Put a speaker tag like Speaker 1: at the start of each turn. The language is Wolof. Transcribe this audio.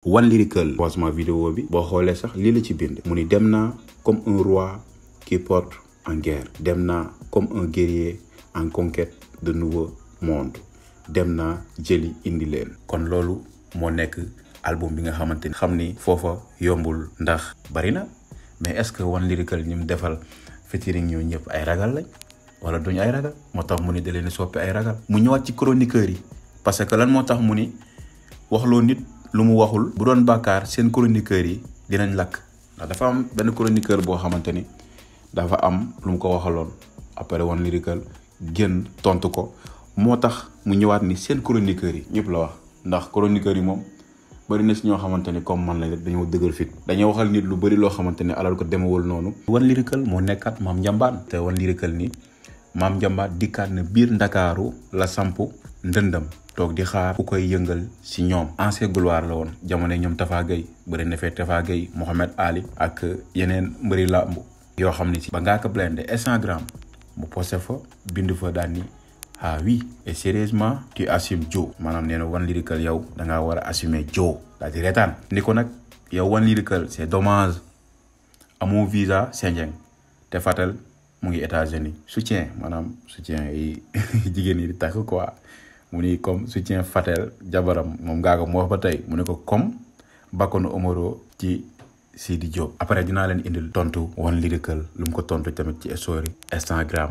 Speaker 1: One Lyrical commencement vidéo bi boo xoolee sax lii la ci bind mu ni dem naa comme un roi qui porte en guerre dem naa comme un guerrier en conquête de nouveau monde dem naa jëli indi leen kon loolu moo nekk album bi nga xamante ni xam ni foofa yombul ndax bari na mais est-ce que One Lyrical ñi mu defal featuring ñoo ñëpp ay ragal lañ wala duñ ay ragal moo tax mu ni da leen soppi ay ragal mu ñëwaat ci chroniqueurs yi parce que lan moo tax mu ni waxloo nit lu mu waxul bu doon bàkkaar seen chroniqueurs yi dinañ lakk ndax dafa am benn chroniqueur boo xamante ni dafa am lu mu ko waxaloon après One Lyrical génn tontu ko moo tax mu ñëwaat ni seen chroniqueurs yi ñëpp la wax ndax chroniqueurs yi moom bari na si ñoo xamante ni comme man la dañoo dëgër fit dañoo waxal nit lu bari loo xamante ni alal ko demewul noonu. One Lyrical moo nekkaat Mame Ndiambane te One Lyrical ni Mame Ndiambane dikkaat na biir Ndakaaru la sampu ndëndam toog di xaar ku koy yëngal si ñoom ancien gloire la woon jamono ñoom Tafa Gueye bëri na fee Tafa Gueye Mohamed Ali ak yeneen mbëri làmb yoo xam ne si ba ngaa ko blende Instagram mu posté fa bind fa daan ni ah oui et sérieusement tu assumes Joe maanaam nee na One Lyrical yow da ngaa war a assumer Joe daal di reetaan ni ko nag yow One Lyrical c'est dommage amoo visa Schengen te Fatel mu ngi États-Unis soutien maanaam soutien yi jigéen yi di takk quoi mu ni comme soutien Fatel jabaram moom ngaa ko mu wax ba tey mu ne ko comme Bakono Omaro ci Sidi Diop après dinaa leen indil tontu One Lyrical lu mu ko tontu tamit ci story Instagram